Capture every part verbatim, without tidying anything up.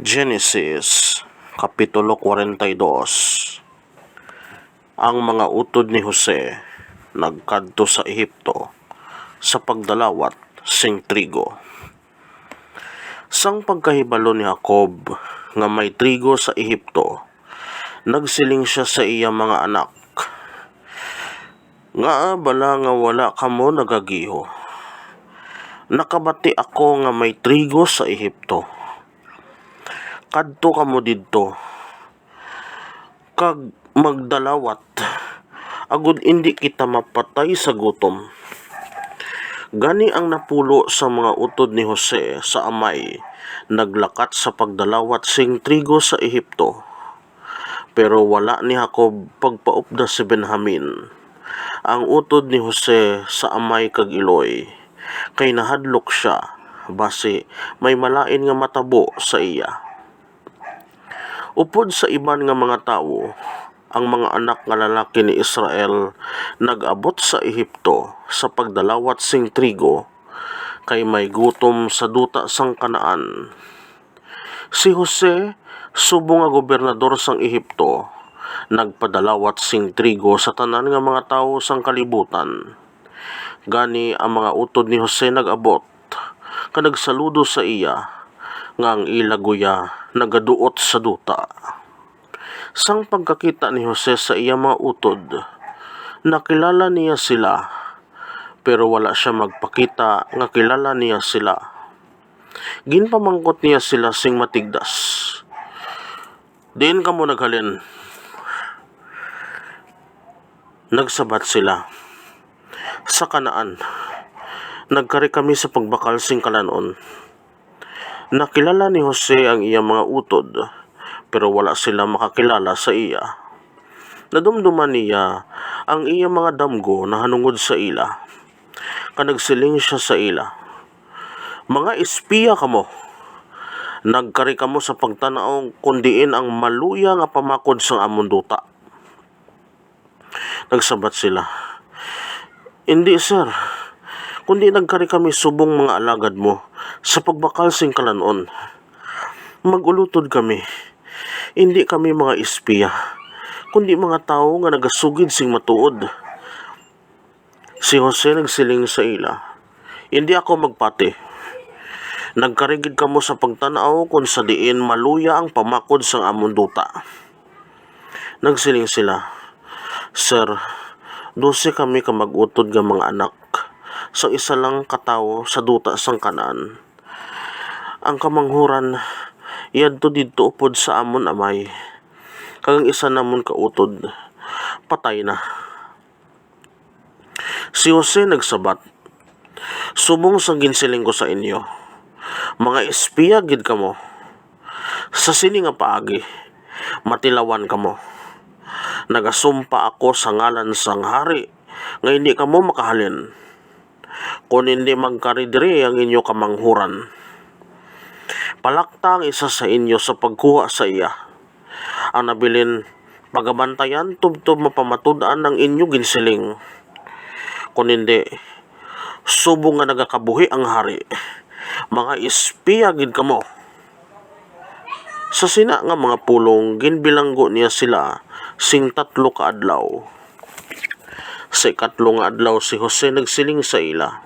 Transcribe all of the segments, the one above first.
Genesis, Kapitulo forty-two. Ang mga utod ni Jose nagkadto sa Ehipto sa pagdalawat sing trigo. Sang pagkahibalo ni Jacob nga may trigo sa Ehipto, nagsiling sia sa iya mga anak, "Ngaa bala nga wala kamo nagagiho? Nakabati ako nga may trigo sa Ehipto. Kadto kamo didto kag magdalawat, agod indi kita mapatay sa gutom." Gani ang napulo sa mga utod ni Jose sa amay naglakat sa pagdalawat sing trigo sa Ehipto. Pero wala ni Jacob pagpaupda si Benjamin, ang utod ni Jose sa amay kag iloy, kay nahadlok sia, basi may malain nga matabo sa iya. Upod sa iban nga mga tawo, ang mga anak nga lalaki ni Israel nag-abot sa Ehipto sa pagdalawat sing trigo, kay may gutom sa duta sang Canaan. Si Jose, subong nga gobernador sang Ehipto, nagpadalawat sing trigo sa tanan nga mga tawo sang kalibutan. Gani ang mga utod ni Jose nag-abot, kag nagsaludo sa iya nga ang ila guya nagaduot sa duta. Sang pagkakita ni Jose sa iya mga utod, nakilala niya sila, pero wala sia magpakita nga kilala niya sila. Ginpamangkot niya sila sing matigdas, "Diin kamo naghalin?" Nagsabat sila, "Sa Canaan. Nagkari kami sa pagbakal sing kalan-on." Nakilala ni Jose ang iya mga utod, pero wala sila makakilala sa iya. Nadumduman niya ang iya mga damgo nahanungod sa ila, kag nagsiling sia sa ila, "Mga espiya kamo! Nagkari kamo sa pagtan-aw kon diin ang maluya nga pamakod sang amon duta." Nagsabat sila, "Indi, sir, kundi nagkari kami subong mga alagad mo sa pagbakal sing kalan-on. Mag-ulutod kami. Indi kami mga espiya, kundi mga tawo nga nagasugid sing matuod." Si Jose nagsiling sa ila, "Indi ako magpati. Nagkari gid kamo sa pagtan-aw kon sa diin maluya ang pamakod sang amon duta." Nagsiling sila, "Sir, dose kami ka mag-utod nga mga anak sang isa lang ka tawo sa duta sang Canaan. Ang kamanghuran yadto didto upod sa amon amay, kag ang isa namon ka utod patay na." Si Jose nagsabat, "Subong sang ginsiling ko sa inyo, mga espiya gid kamo. Sa sini nga paagi, matilawan kamo. Nagasumpa ako sa ngalan sang hari nga indi kamo makahalin, kon indi magkari diri ang inyo kamanghuran. Palakta ang isa sa inyo sa pagkuha sa iya. Ang nabilin, pagabantayan tubtob mapamatud-an ang inyo ginsiling. Kon indi, subong nga nagakabuhi ang hari, mga espiya gid kamo." Sa sina nga mga pulong, ginbilanggo niya sila sing tatlo ka adlaw. Sa ikatlo nga adlaw, si Jose nagsiling sa ila,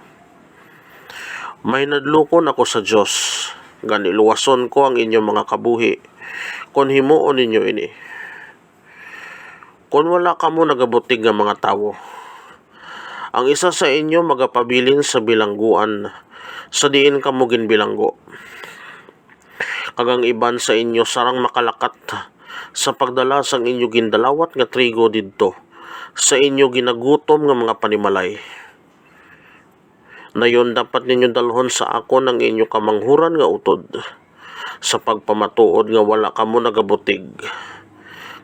"Mahinadlokon ako sa Dios, gani luwason ko ang inyo mga kabuhi, kon himuon ninyo ini. Kon wala kamo nagabutig nga mga tawo, ang isa sa inyo magapabilin sa bilangguan sa diin kamo ginbilanggo, kag ang iban sa inyo sarang makalakat sa pagdala sang inyo gindalawat nga trigo didto sa inyo ginagutom nga mga panimalay. Nayon dapat ninyo dalhon sa akon ang inyo kamanghuran nga utod, sa pagpamatuod nga wala kamo nagabutig,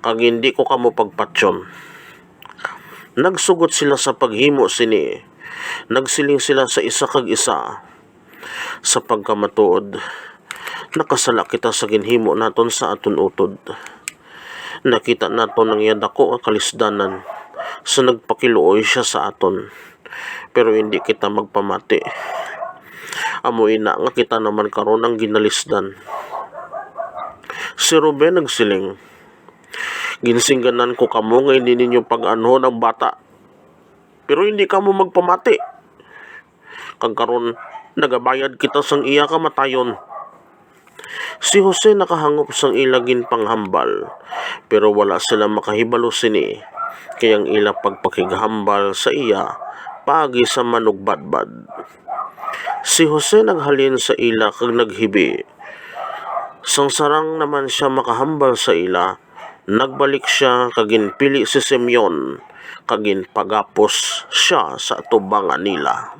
kag indi ko kamo pagpatyon." Nagsugot sila sa paghimo sini. Nagsiling sila sa isa kag isa, "Sa pagkamatuod, nakasala kita sa ginhimo naton sa aton utod. Nakita naton ang iya dako nga kalisdanan sa nagpakiluoy sia sa aton, pero indi kita magpamati. Amo ina nga kita naman karon ang ginalisdan." Si Ruben nagsiling, "Ginsingganan ko kamo nga hindi ninyo pag-anhon ang bata, pero hindi kamo magpamati. Kag karon, nagabayad kita sang iya kamatayon." Si Jose nakahangop sang ila ginpanghambal, pero wala sila makahibalo sini, kay ang ila pagpakighambal sa iya paagi sa manugbadbad. Si Jose naghalin sa ila kag naghibi. Sang sarang naman sia makahambal sa ila, nagbalik sia kag ginpili si Simeon, kag ginpagapos sia sa atubangan nila.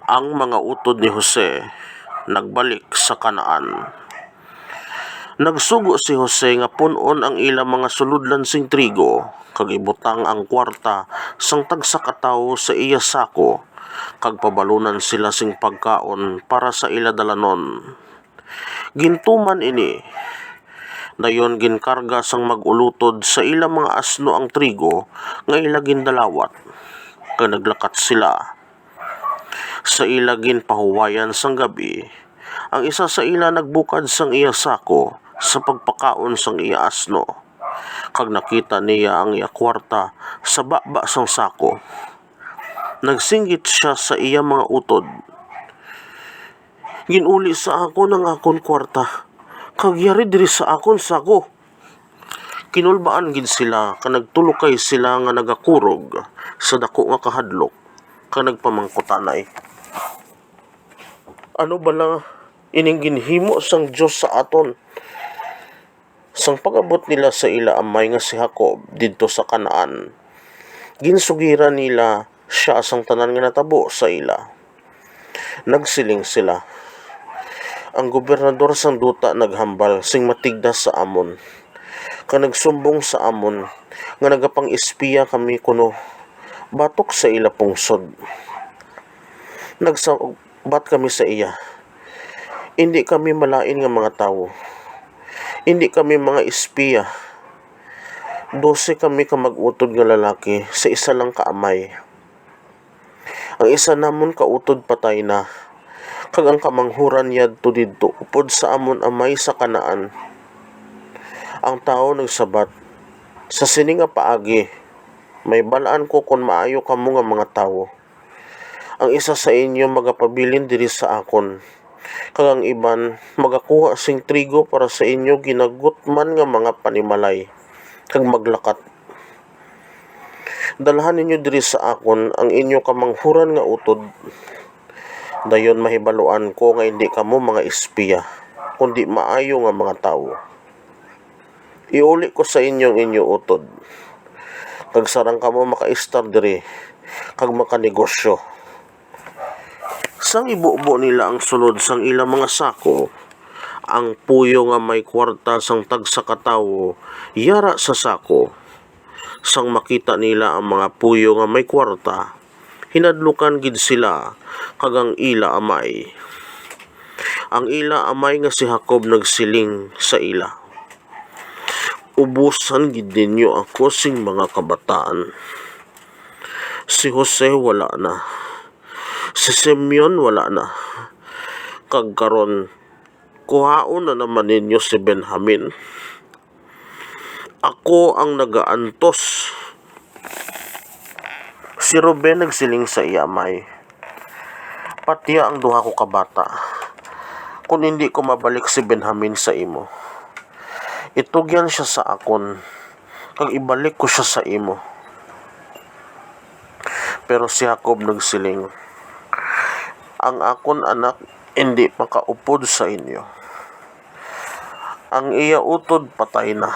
Ang mga utod ni Jose nagbalik sa Canaan. Nagsugo si Jose nga pun-on ang ila mga sulodlan sing trigo, kag ibutang ang kuwarta sang tagsa ka tawo sa iya sako, kag pabalunan sila sing pagkaon para sa ila dalanon. Gintuman ini. Dayon ginkarga sang mag-ulutod sa ila mga asno ang trigo nga ila gindalawat, kag naglakat sila. Sa ila ginpahuwayan sang gab-i, ang isa sa ila nagbukad sang iya sako sa pagpakaon sang iya asno, kag nakita niya ang iya kuwarta sa baba sang sako. Nagsinggit sia sa iya mga utod, "Gin-uli sa akon ang akon kuwarta, kag yari diri sa akon sako." Kinulbaan gid sila, kag nagtulokay sila nga nagakurog sa daku nga kahadlok, kag nagpamangkutanay, "Ano bala ining ginhimo sang Dios sa aton?" Sang pag-abot nila sa ila amay nga si Jacob didto sa Canaan, ginsugiran nila sia sang tanan nga natabo sa ila. Nagsiling sila, "Ang gobernador sang duta naghambal sing matigda sa amon, kag nagsumbong sa amon nga nagapang-espiya kami kuno batok sa ila pungsod. Nagsabat kami sa iya, 'Indi kami malain nga mga tawo. Indi kami mga espiya. Dose kami ka mag-utod nga lalaki sa isa lang ka amay. Ang isa namon ka utod patay na, kag ang kamanghuran yadto didto upod sa amon amay sa Canaan.' Ang tawo nagsabat, 'Sa sini nga paagi, mahibal-an ko kon maayo kamo nga mga tawo. Ang isa sa inyo magapabilin diri sa akon, kag ang iban magakuha sing trigo para sa inyo ginagutman nga mga panimalay, kag maglakat. Dalhan ninyo diri sa akon ang inyo kamanghuran nga utod. Dayon mahibaluan ko nga indi kamo mga espiya, kundi maayo nga mga tawo. Iuli ko sa inyo ang inyo utod, kag sarang kamo makaistar diri kag makanegosyo.' Sang ibubo nila ang sulod sang ila mga sako, ang puyo nga may kuwarta sang tagsa ka tawo yara sa sako. Sang makita nila ang mga puyo nga may kuwarta, hinadlukan gid sila kag ang ila amay. Ang ila amay nga si Jacob nagsiling sa ila, "Ubusan gid ninyo ako sing mga kabataan. Si Jose wala na. Si Simeon wala na. Kag karon, kuhaon na naman ninyo si Benjamin. Ako ang nagaantos." Si Ruben nagsiling sa iya amay, "Patya ang duha ko ka bata, kon indi ko mabalik si Benjamin sa imo. Itugyan sia sa akon, kag ibalik ko sia sa imo." Pero si Jacob nagsiling, "Ang akon anak indi makaupod sa inyo. Ang iya utod patay na,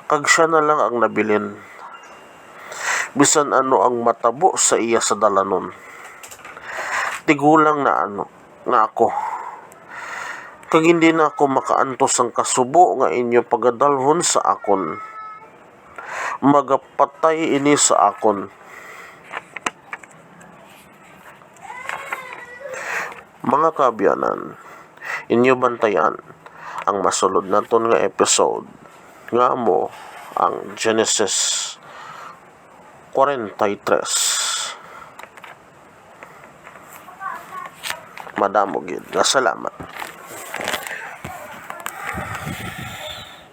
kag sia na lang ang nabilin. Bisan ano ang matabo sa iya sa dalanon, tigulang na ano nga ako, kag hindi na ako makaantos sang kasubo nga inyo pagadalhon sa akon. Magapatay ini sa akon." Mga kaabyanan, inyo bantayan ang masulod naton nga episode, nga amo ang Genesis forty-three. Madamo gid nga salamat.